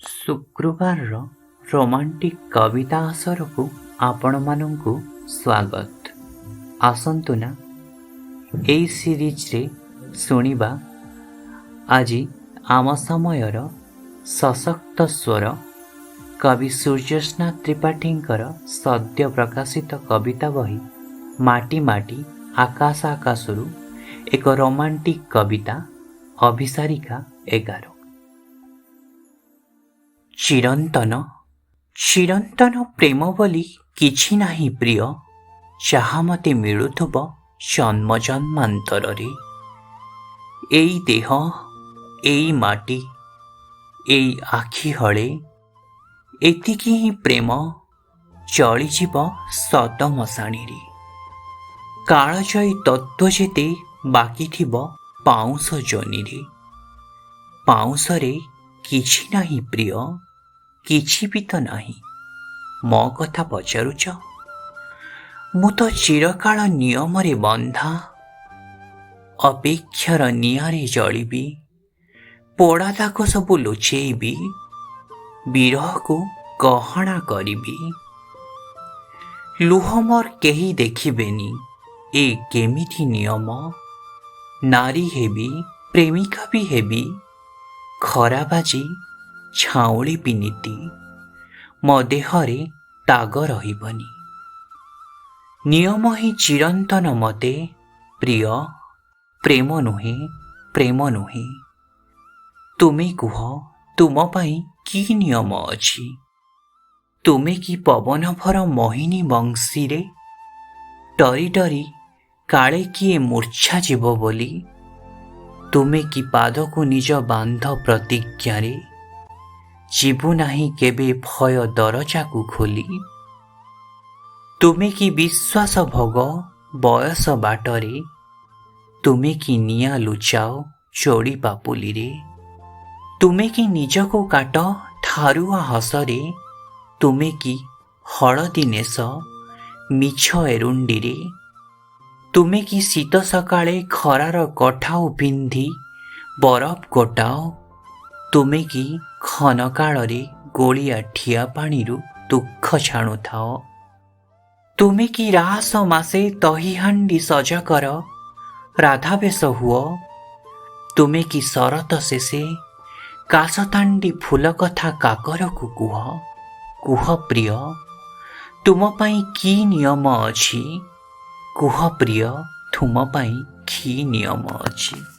ଶୁକ୍ରବାରର romantic କବିତା ଆସରକୁ ଆପଣମାନଙ୍କୁ ସ୍ୱାଗତ। ଆସନ୍ତୁ ନା, ଏଇ ସିରିଜରେ ଶୁଣିବା ଆଜି ଆମ ସମୟର ସଶକ୍ତ ସ୍ୱର କବି ସୂର୍ଯ୍ୟସ୍ନାତ ତ୍ରିପାଠୀଙ୍କର ସଦ୍ୟ ପ୍ରକାଶିତ କବିତା ବହି ମାଟି ମାଟି ଆକାଶ ଆକାଶରୁ ଏକ ରୋମାଣ୍ଟିକ୍ କବିତା ଅଭିସାରିକା 11। ଚିରନ୍ତନ ଚିରନ୍ତନ ପ୍ରେମ ବୋଲି କିଛି ନାହିଁ ପ୍ରିୟ, ଯାହା ମତେ ମିଳୁଥିବ ଜନ୍ମ ଜନ୍ମାନ୍ତରରେ। ଏଇ ଦେହ, ଏଇ ମାଟି, ଏଇ ଆଖି ହଳେ, ଏତିକି ହିଁ ପ୍ରେମ ଚଳିଯିବ ଶତ ମଶାଣିରେ। କାଳଜୟୀ ତତ୍ତ୍ୱ ଯେତେ ବାକି ଥିବ ପାଉଁଶ ଯୋନିରେ। ପାଉଁଶରେ କିଛି ନାହିଁ ପ୍ରିୟ, କିଛି ବି ତ ନାହିଁ। ମୋ କଥା ପଚାରୁଛ? ମୁଁ ତ ଚିରକାଳ ନିୟମରେ ବନ୍ଧା। ଅପେକ୍ଷାର ନିଆଁରେ ଜଳିବି, ପୋଡ଼ା ଦାଗ ସବୁ ଲୁଚେଇବି, ବିରହକୁ ଗହଣା କରିବି। ଲୁହ ମୋର କେହି ଦେଖିବେନି, ଏ କେମିତି ନିୟମ? ନାରୀ ହେବି, ପ୍ରେମିକା ବି ହେବି, ଖରା ବାଜି ଝାଉଁଳିବି ନିତି, ମୋ ଦେହରେ ଦାଗ ରହିବନି। ନିୟମ ହିଁ ଚିରନ୍ତନ ମତେ ପ୍ରିୟ, ପ୍ରେମ ନୁହେଁ, ପ୍ରେମ ନୁହେଁ। ତୁମେ କୁହ, ତୁମ ପାଇଁ କି ନିୟମ ଅଛି? ତୁମେ କି ପବନ ଭର ମୋହିନୀ ବଂଶୀରେ? ଡରି ଡରି କାଳେ କିଏ ମୂର୍ଚ୍ଛା ଯିବ ବୋଲି, ତୁମେ କି ପାଦକୁ ନିଜ ବାନ୍ଧ ପ୍ରତିଜ୍ଞାରେ, ଯିବୁ ନାହିଁ କେବେ ଭୟ ଦରଜାକୁ ଖୋଲି? ତୁମେ କି ବିଶ୍ୱାସ ଭୋଗ ବୟସ ବାଟରେ? ତୁମେ କି ନିଆଁ ଲୁଚାଅ ଚୋଡ଼ି ପାପୁଲିରେ? ତୁମେ କି ନିଜକୁ କାଟ ଧାରୁଆ ହସରେ? ତୁମେ କି ହଳଦୀ ନେସ ମିଛ ଏରୁଣ୍ଡିରେ? ତୁମେ କି ଶୀତ ସକାଳେ ଖରାର କଠାଉ ପିନ୍ଧି ବରଫ ଗୋଟାଅ? ତୁମେ କି କ୍ଷଣକାଳରେ ଗୋଳିଆ ଠିଆ ପାଣିରୁ ଦୁଃଖ ଛାଣୁଥାଅ? ତୁମେ କି ରାସ ମାସେ ଦହିହାଣ୍ଡି ସଜ କର, ରାଧାବେଶ ହୁଅ? ତୁମେ କି ଶରତ ଶେଷେ କାଶତାଣ୍ଡି ଫୁଲ କଥା କାକରକୁ କୁହ? କୁହ ପ୍ରିୟ, ତୁମ ପାଇଁ କି ନିୟମ ଅଛି? କୁହ ପ୍ରିୟ, ତୁମ ପାଇଁ କି ନିୟମ ଅଛି?